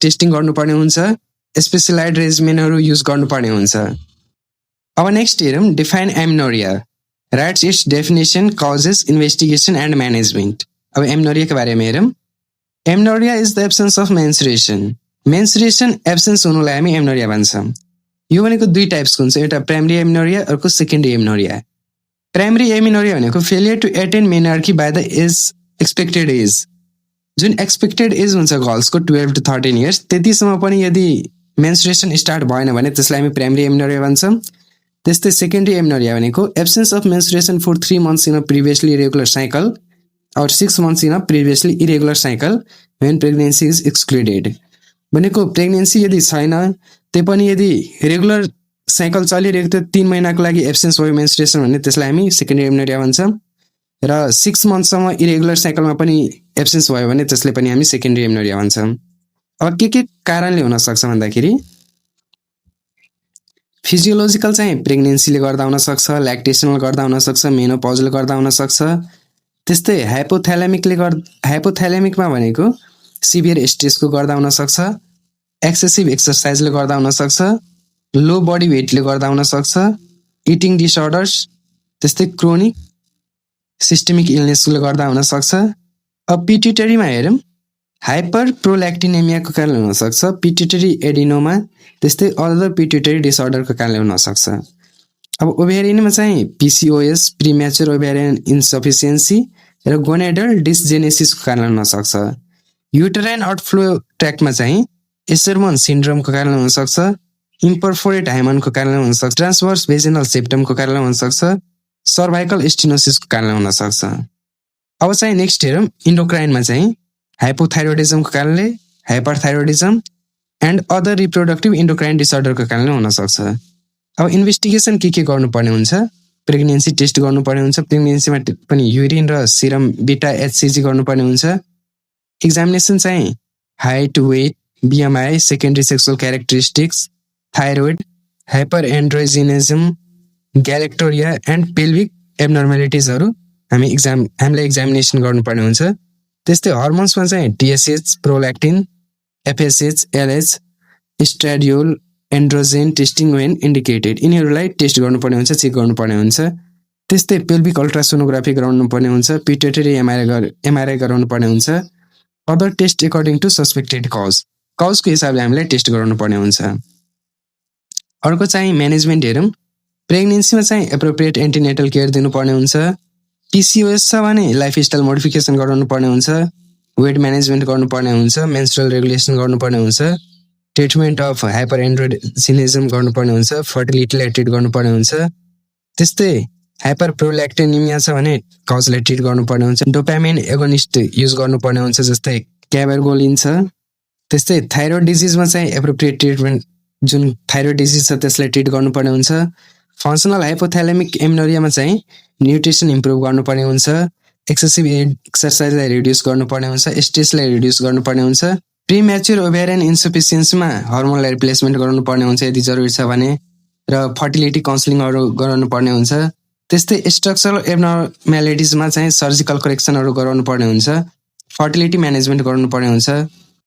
टेस्टिङ गर्नुपर्ने हुन्छ, स्पेसलाइज्ड रेजिमेनहरू युज गर्नुपर्ने हुन्छ। अब नेक्स्ट हेरौँ। Define amenorrhoea, rights it's definition, causes, investigation and management. अब एमनोरियाको बारेमा हेरौँ। Amenorrhoea is the absence of mensuration. Mensuration absence हुनुलाई हामी एमनोरिया भन्छौँ। यो भनेको दुई टाइप्सको हुन्छ, एउटा प्राइमरी एमनोरिया, अर्को सेकेन्डरी एमनोरिया। प्राइमरी एमनोरिया भनेको failure to attain menarche by the age expected age. जुन एक्सपेक्टेड एज हुन्छ गर्ल्सको 12 to 13 इयर्स, त्यतिसम्म पनि यदि मेन्सुरेसन स्टार्ट भएन भने त्यसलाई हामी प्राइमरी एमनोरिया भन्छौँ। त्यस्तै सेकेन्डरी एमनोरिया भनेको absence of menstruation for 3 months in a previously irregular cycle or 6 months in a previously irregular cycle when pregnancy is excluded. भनेको प्रेग्नेन्सी यदि छैन त्यही पनि यदि रेगुलर साइकल चलिरहेको थियो 3 महिनाको लागि एब्सेन्स भयो मेन्सुरेसन भने त्यसलाई हामी सेकेन्डरी एमनोरिया भन्छौँ, र 6 monthsसम्म इरेगुलर साइकलमा पनि एब्सेन्स भयो भने त्यसले पनि हामी सेकेन्डरी एमनोरिया भन्छौँ। अब के कारणले हुन सक्छ भन्दाखेरि फिजियोलोजिकल चाहिँ प्रेग्नेन्सीले गर्दा हुन सक्छ, ल्याक्टेसनले गर्दा हुन सक्छ, मेनोपजले गर्दा हुन सक्छ। त्यस्तै हाइपोथ्यालेमिकमा भनेको सिभियर स्ट्रेसको गर्दा हुन सक्छ, एक्सेसिभ एक्सर्साइजले गर्दा हुन सक्छ, लो बडी वेटले गर्दा हुन सक्छ, इटिङ डिसअर्डर्स, त्यस्तै क्रोनिक सिस्टेमिक इलनेसले गर्दा हुन सक्छ। अब पिट्युटरीमा हेरौँ। हाइपर प्रोल्याक्टिनेमियाको कारणले हुन सक्छ, पिट्युटरी एडिनोमा, त्यस्तै अदर पिट्युटरी डिसअर्डरको कारणले हुन सक्छ। अब ओभ्यारियनमा चाहिँ पिसिओएस, प्रिम्याचुर ओभ्यारियन इन्सफिसियन्सी र गोनेडल डिसजेनेसिसको कारण हुन सक्छ। युटेराइन आउटफ्लो ट्र्याक्टमा चाहिँ एसरमन सिन्ड्रोमको कारणले हुन सक्छ, इम्परफोरेट हाइमनको कारणले हुन सक्छ, ट्रान्सभर्स भेजिनल सेप्टमको कारणले हुन सक्छ, सर्भाइकल स्टेनोसिसको कारणले हुन सक्छ। अब चाहिँ नेक्स्ट हेरौँ। इन्डोक्राइनमा चाहिँ हाइपोथाइरोइडिजमको कारणले, हाइपरथाइरोइडिजम एन्ड अदर रिप्रोडक्टिभ इन्डोक्राइन डिसअर्डरको कारणले हुन सक्छ। अब इन्भेस्टिगेसन के गर्नुपर्ने हुन्छ। प्रेग्नेन्सी टेस्ट गर्नुपर्ने हुन्छ, प्रेग्नेन्सीमा पनि युरिन र सिरम बिटा एचसिजी गर्नुपर्ने हुन्छ। एक्जामिनेसन चाहिँ height, weight, BMI, secondary sexual characteristics, thyroid, hyperandrogenism, galactorrhoea and pelvic एब्नर्मेलिटिजहरू हामीलाई एक्जामिनेसन गर्नुपर्ने हुन्छ। त्यस्तै हर्मोन्समा चाहिँ TSH, prolactin, FSH, LH, oestradiol, androgen testing when indicated, यिनीहरूलाई टेस्ट गर्नुपर्ने हुन्छ, चेक गर्नुपर्ने हुन्छ। त्यस्तै पेल्भिक अल्ट्रासोनोग्राफी गराउनुपर्ने हुन्छ, पिट्युटरी एमआरआई गराउनुपर्ने हुन्छ। Other test according to suspected कजको हिसाबले हामीलाई टेस्ट गराउनुपर्ने हुन्छ। अर्को चाहिँ म्यानेजमेन्ट हेरौँ। प्रेग्नेन्सीमा चाहिँ एप्रोप्रिएट एन्टिनेटल केयर दिनुपर्ने हुन्छ। PCOS छ भने लाइफस्टाइल मोडिफिकेसन गराउनुपर्ने हुन्छ, वेट म्यानेजमेन्ट गर्नुपर्ने हुन्छ, मेन्स्ट्रुअल रेगुलेसन गर्नुपर्ने हुन्छ, ट्रिटमेन्ट अफ हाइपर एन्ड्रोजिनिजम गर्नुपर्ने हुन्छ, फर्टिलिटीलाई ट्रिट गर्नुपर्ने हुन्छ। त्यस्तै हाइपर प्रोल्याक्टिनिमिया छ भने काउजलाई ट्रिट गर्नुपर्ने हुन्छ। डोपामिन एगोनिस्ट युज गर्नुपर्ने हुन्छ जस्तै क्याबरगोलिन छ। त्यस्तै थाइरोइड डिजिजमा चाहिँ एप्रोप्रिएट ट्रिटमेन्ट जुन थाइरोइड डिजिज छ त्यसलाई ट्रिट गर्नुपर्ने हुन्छ। फङ्सनल हाइपोथ्यालेमिक एमनोरियामा चाहिँ न्युट्रिसन इम्प्रुभ गर्नुपर्ने हुन्छ, एक्सेसिभ एक्सर्साइजलाई रिड्युस गर्नुपर्ने हुन्छ, स्ट्रेसलाई रिड्युस गर्नुपर्ने हुन्छ। प्रिम्याच्योर ओभ्यारियन इन्सफिसियन्सीमा हर्मोनलाई रिप्लेसमेन्ट गराउनुपर्ने हुन्छ यदि जरुरी छ भने, र फर्टिलिटी काउन्सिलिङहरू गराउनुपर्ने हुन्छ। त्यस्तै स्ट्रक्चरल एब्नर्म्यालिटिजमा चाहिँ सर्जिकल करेक्सनहरू गराउनुपर्ने हुन्छ, फर्टिलिटी म्यानेजमेन्ट गर्नुपर्ने हुन्छ।